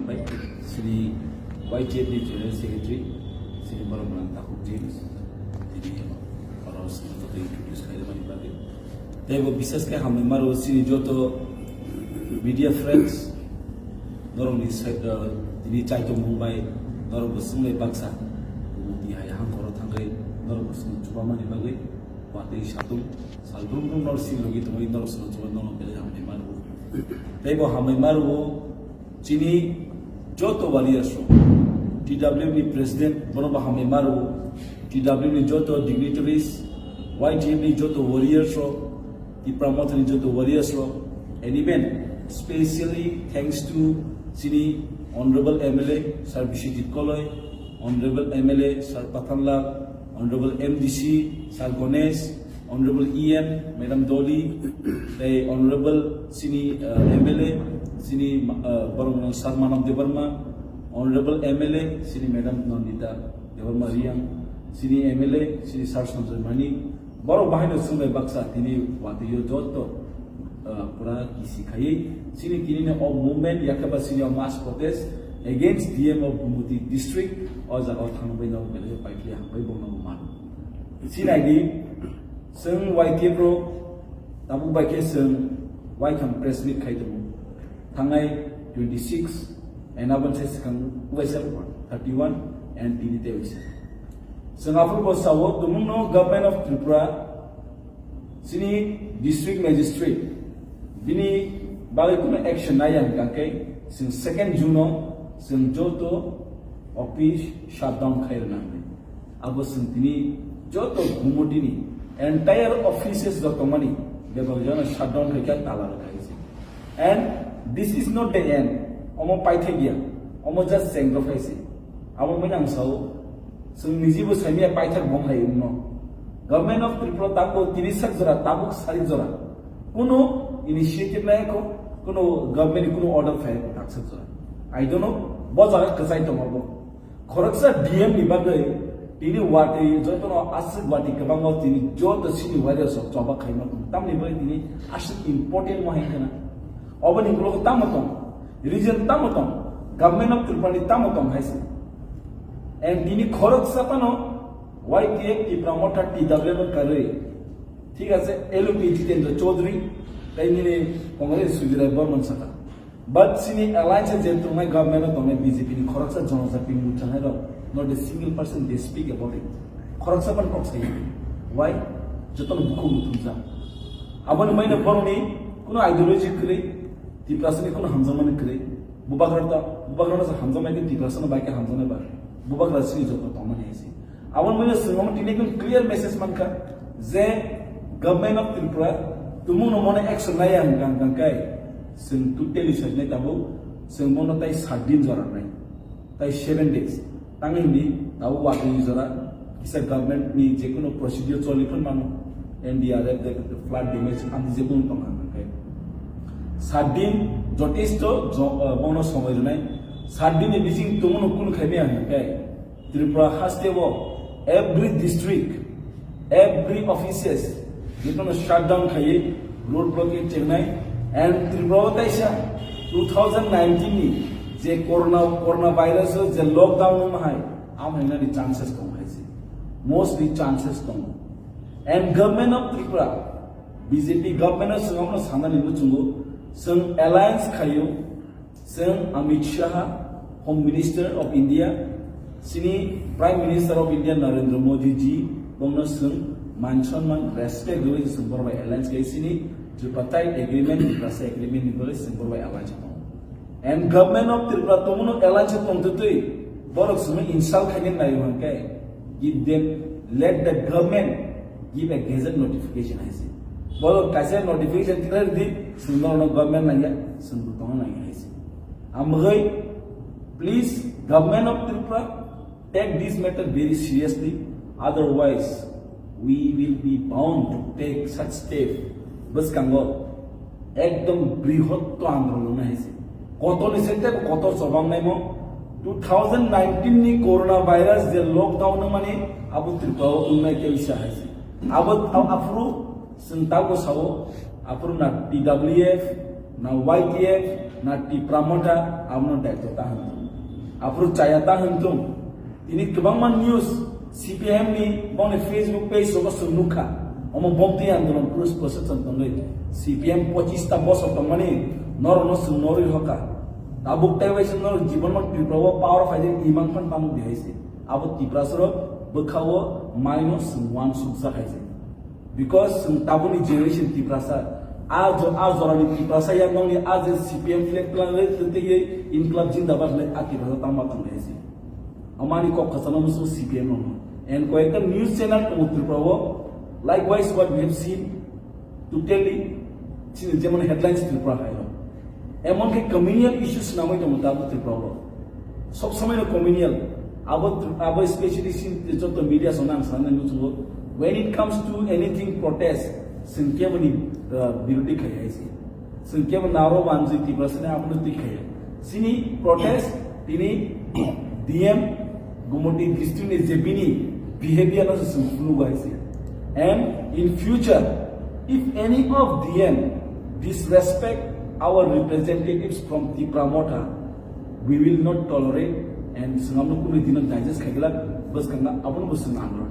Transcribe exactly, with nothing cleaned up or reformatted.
Sini Y T F ni General Secretary, sini borok Malang Takhuk James, tini oro sini joto introduce khaimani bagwi. Tei bo bises khe hambai maro sini joto media friends, norokni side, uh, tini chaitomung bai norok bo swnglai baksa, tini hai hangkoro thangwi norok bo sini chubamani bagwi watwi satung sal brum brum norok sini logi tongwi norok sini chuba norok belai hambai maro. Tei bo hambai maro chini joto warriors rok, T W F ni president, bono bo hambai maro, T W F ni joto dignitaries, Y T F ni joto warriors rok, Tipra Motha ni joto warriors rok, and even specially thanks to chini Honorable M L A Sir Biswajit Koloi, Honorable M L A Sir Pathanlal, Honorable M D C Sir Ganesh, Honorable E M Madam Dolly, tei Honorable sini, uh, M L A sini, uh, borok Sir Manav Debbarma, Honorable M L A sini Madam Nandita Debbarma Reang, sini M L A sini Sir Sanjoy Manik, borok bahai no swnglai baksa tini watwi o joto, uh, pura kisi khaiwi sini tini ni o movement yakhe ba sini o mass protest against D M of Gumoti district o jaga o thangwi no belai paikhe hambai bo no mano. Sinai di, chwng Y T F rok tabuk bai khe chwng waitham press meet khai tongo. Thangnai twenty six, and aboni se swkang waisa thirty one, and tini tei waisa. Chwng aphuru bo sao, tumungno Government of Tripura, chini District Magistrate, bini bagwi kuno action naiya hwnkha khe, chwng second June o chwng joto office shutdown khai rwna hwnwi. Abo chwng tini joto Gumotini entire offices joto mani bebak jana shutdown khai khe tala rwkha se. And this is not the end. Omo paithak ya. Omo just chengro khai se. Abo mani ang sao, chwng nijibo saimaya paithak bom hai wngno. Government of Tripura tabuk tini sak jora, tabuk sari jora. Kuno initiative nai ko, kuno government ni kuno order khai ko tak sak jora. I don't know, bo jaga kwchai tongo bo. Khoroksa D M ni bagwi tini watwi jotono aswk watwi kwbangma tini joto sini warriors rok choba khaima tongo. Tamni bagwi tini aswk important mo hai khana. Oboni ulo tamo tong, region tamo tong, Government of Tripura ni tamo tong hai se. And tini khoroksa phano Y T F Tipra Motha T W F karwi. Thik ase, L O P Jitendra Chaudhary, tei nini Congress Sujirai Borman saka. But sini alliance je tongnai government o tongnai B J P ni khoroksa jonojati muchang hai rok, not a single person they speak about it. Khoroksa pan kok sai. Why? Jotono bukhuk muthumjak. Aboni maino boroni kuno ideology kwrwi, Tiprasani kuno hamjakmani kwrwi. Bubagra to, bubagra no hamjakmani Tiprasano bai khe hamjakmani ba. Bubagra sini joto tongmani hai se. Aboni mane chwng omo tini ekdom clear message mankha je Government of Tripura tumungno mone action naiya hwnkha hwnkha khe chwng totally sajnai tabuk chwng bono tai sat din jora nai, tai seven days tangwi hwnwi tabuk watwi jora kisa government ni jekunu procedure choli phano mano, N D R F de flood damage amtwi jekunu tongkha hwnkha khe sat din jotesto jo-, uh, bono somoi rwnai, sat din ni bising tumungno kunu khaimaya hwnkha khe Tripura haste o every district, every offices, jotono shutdown khaiwi road blockade chengnai, and Tripura o taisa two thousand nineteen ni je corona, corona virus o je lockdown wng hai, am hainani chances tong hai se, mostly chances tong. And government of Tripura, B J P government o swngno sanani muchungo, swng alliance khaio, Chwng Amit Shah, Home Minister of India, chini Prime Minister of India Narendra Modi ji, bongno chwng man sonman respect rwui chwng borok bai alliance khai chini Tripartite Agreement, Tiprasa Agreement ni bagwi chwng borok bai alliance tongo. And Government of Tripura tongmano alliance tongtwtwi borok chwngno insult khaina nai hwnkhe, give them, let the government give a gazette notification hai se. Borok kaisa notification tikhlai rwdi, chwng norokno government nangya, chwng bo tongna nangya hai se. Amgwi, please, Government of Tripura, take this matter very seriously, otherwise we will be bound to take such step. Bwskango ekdom brihotto andolon hai se. Kotor ni sete kotor chobang naimo two thousand nineteen ni corona virus je lockdown nangmani abo Tripura o wngnai khe bisa hai se. Abo, abo aphuru chwng tabuk sao, aphuru na T W F, na Y T F, Na Tipra Motha abono daityo ta hwn thung. Aphuru chaya ta hwn thung. Tini kwbangma news C P M ni bongni Facebook page rogo chwng nukha. Omo bomtwi andolon police protection tongwi. C P M pochis ta bosor tongmani norokno chwng norwi hoka. Tabuk tei bai chwng norok jibon man Tripura o power phaijak imang phan tamo bihai se. Abo Tiprasa rok bwkha o maino chwng uansukjak hai se. Because chwng tabukni generation Tiprasa, a jo-, a jorani Tiprasa ya nokni a je C P M flag twlang le tei tei Inklab Jindabad le a Tiprasa tangma tong le si. Amani kok khasano musu C P M no. And koyekta news channel tongo Tripura o. Likewise what we have seen totally chini jemon headlines Tripura hai no. Emon khe communal issues namai tongo tabuk Tripura o. Sob somoi no communal. Abo, abo specially sin joto media song ang sanai muchungo. When it comes to anything protest, chwng kebo ni, uh, birodhi khai hai se. Chwng kebo naro banjui Tiprasa ni abo no twi khai. Chini protest, tini D M Gomoti district ni je bini behavior no chwng phunuk hai se. And in future, if any of D M disrespect our representatives from Tipra Motha, we will not tolerate and swnamno kunu dino digest khaigla bwskangna abono bwswng andolon.